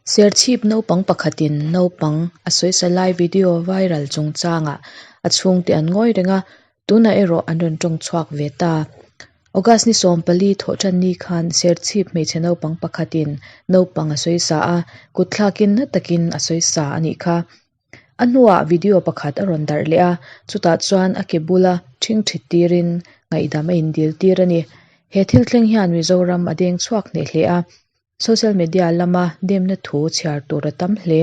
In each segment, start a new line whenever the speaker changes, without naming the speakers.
Serchhip naupang pakhatin naupang a sawisa lai video viral chungchangah a chhungte an ngawi reng a, tunah erawh an rawn tawng chhuak ve ta. August ni 14 thawhtan ni khan Serchhip hmeichhe naupang pakhatin naupang a sawisa a, kutthlakin na takin a sawisa a nih kha. A hnuah video pakhat a rawn darh leh a, chutah chuan a ke bula ṭhingṭhit tirin ngaihdam a indil tir a ni. He thil thleng hian Mizoram a deng chhuak hneh hle a, social media lama demna thu chhiar tur a tam hle.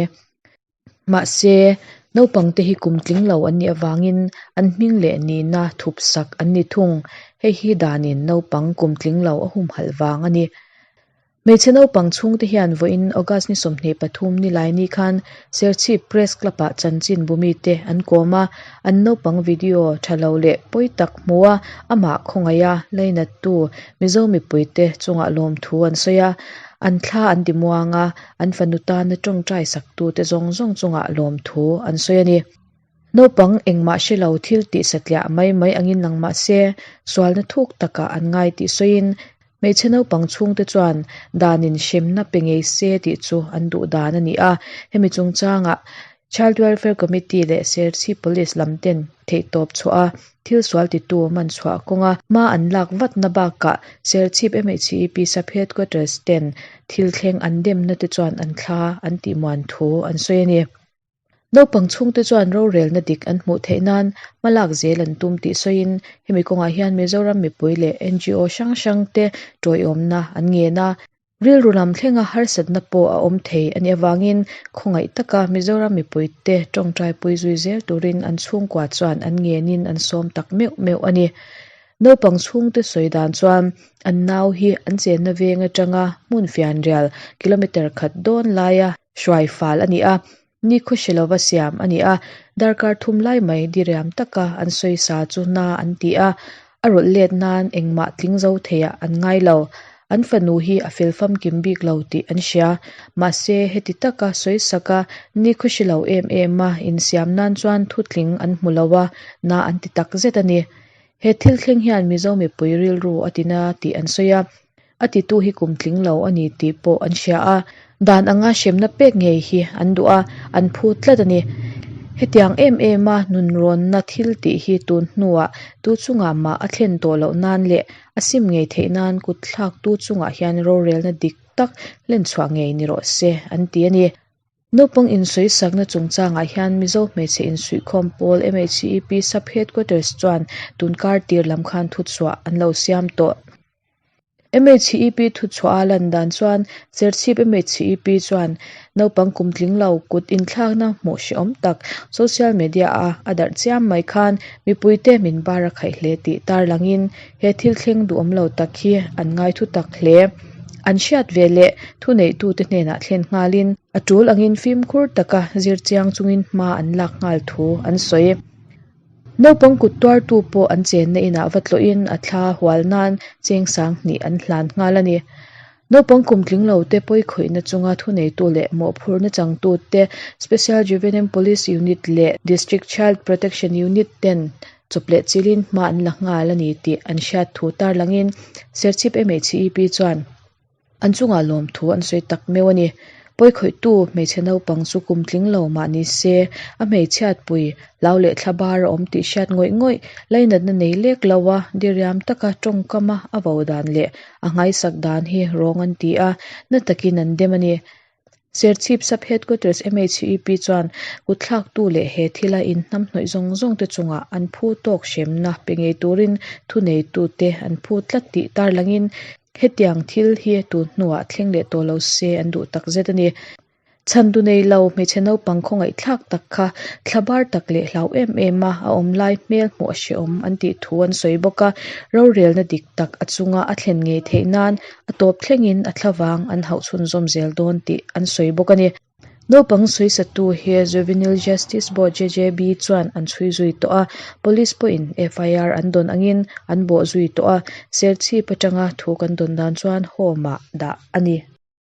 Mahse, naupangte hi kum tling lo an nih avangin an hming leh nihna thup sak an ni thung. Hei hi danin naupang kum tling lo a humhalh vang a ni. Hmeichhe naupang chhungte hian vawiin August ni 23 Nilaini khan Serchhip Press Club-ah chanchin bumite an kawm a, an naupang video tha lo leh pawi tak hmu a, amah khawngaiha lainattu Mizo mipuite chungah lawmthu an sawi a, an thla an ti muang a, an fanu tana tawngtai saktute zawng zawng chungah lawmthu an sawi a ni. Naupang engmah hre lo thil tih satliah mai mai angin lang mah se, sualna thuk takah an ngai tih sawiin hmeichhe naupang chhungte chuan danin hremna pe ngei se tih chu an duh dan a ni a. Hemi chungchangah Child Welfare Committee leh Serchhip Police lam ten theihtawp chhuah a, thil sual titu man chhuah kawnga hma an lak vatna bakah Serchhip MHCEP Sub Headquarters ten thil thleng an demna te chuan an thla an tihmuan thu an sawi a ni. Naupang chhungte chuan rorelna dik an hmuh theih nan hmalak zel an tum tih sawiin hemi kawngah hian Mizoram mipui leh ngo hrang hrang te tawiawmna an ngen a. Rilru lam thlenga harsatna pawh a awm thei a nih avangin khawngaih taka Mizoram mipuite tawngtaipui zui zel turin an chhungkua chuan an ngenin an sawm tak meuh meuh a ni. Naupang chhungte sawi dan chuan an nau hi an chenna veng atanga hmun fianrial kilometre khat dawn laia hruai fal a ni a, Nikhaw hre lova siam a ni a, darkar thum lai mai diriam taka an sawisa chu na an ti a, a rawlh let nan engmah tling zo theiah an ngai lo. An fanu hi a fel famkim bik lo tih an hria. Mahse, heti taka sawisaka nikhaw hre lo em em a insiam nan chuan thutling an hmu lo a, na an ti takzet a ni. He thil thleng hian Mizo mipui rilru a tina tih an sawi a. A titu hi kum tling lo a ni tih pawh an hria a, dan anga hremna pek ngei hi an duh a, an phut tlat a ni. Hetiang em em a nunrawnna thil tih hi tun hnuah tu chungah mah a thlen tawh loh nan leh a sim ngei theih nan kut thlaktu chungah hian rorelna dik tak hlenchhuah ngei ni rawh se an ti a ni. Naupang insawisakna chungchangah hian Mizo hmeichhe insuihkhawm pawl MHCEP Sub Headquarters chuan tunkar tir lam khan thuchhuah an lo siam tawh. MHCEP thuchhuah a lan dan chuan Serchhip MHCEP chuan naupang kum tling lo kut inthlakna hmuh hrehawm tak social media a a darh chiam mai khan mipuite min bar a khaih hle tih tarlangin he thil thleng duhawm lo tak hi an ngai thu tak hle. An hriat ve leh thuneihtute hnenah thlen nghalin a tul angin fimkhur taka zir chiang chungin hma an lak nghal thu an sawi. Naupang kut tuartu pawh an chenna inah va tlawhin a thla hual nan cheng 2000 an hlan nghal a ni. Naupang kum tling lo te pawikhawihna chunga thuneitu leh mawhphurhna changtute Special Juvenile Police Unit leh District Child Protection Unit ten chawp leh chilhin hma an la nghal a ni tih an hriat thu tarlangin Serchhip MHCEP chuan An chungah lawmthu an sawi tak meuh a ni. Pawikhawihtu hmeichhe naupang chu kum tling lo mah ni se, a hmeichhiatpui hlau leh thla bar a awm tih hriat ngawih ngawih, lainatna nei lek lo a, diriam taka tawngkama a vo dan leh a nghaisak dan hi rawng an ti a, na takin an dem a ni. Serchhip Sub Headquarters MHEP chuan kutthlaktu leh he thila inhnamhnawih zawng zawng te chungah an phu tawk hremna pe ngei turin thuneitute an phu tlat tih tarlangin hetiang thil hi tun hnuah thleng leh tawh lo se an duh takzet a ni. Chhantu nei lo hmeichhe naupang khawngaihthlak tak kha thlabar tak leh hlau em em a a awm lai hmel hmuh a hrehawm an tih thu an sawi bawk a, rorelna dik tak a chunga a thlen ngei theih nan a tawp thlengin a thlavang an hauh chhunzawm zel dawn tih an sawi bawk a ni. Naupang sawisatu hi Juvenile Justice Board, JJB, chuan an chhui zui tawh a, Police pawhin FIR an dawn angin an bawh zui tawh a, Serchhip atanga thu kan dawn dan chuan Home-ah dah a ni.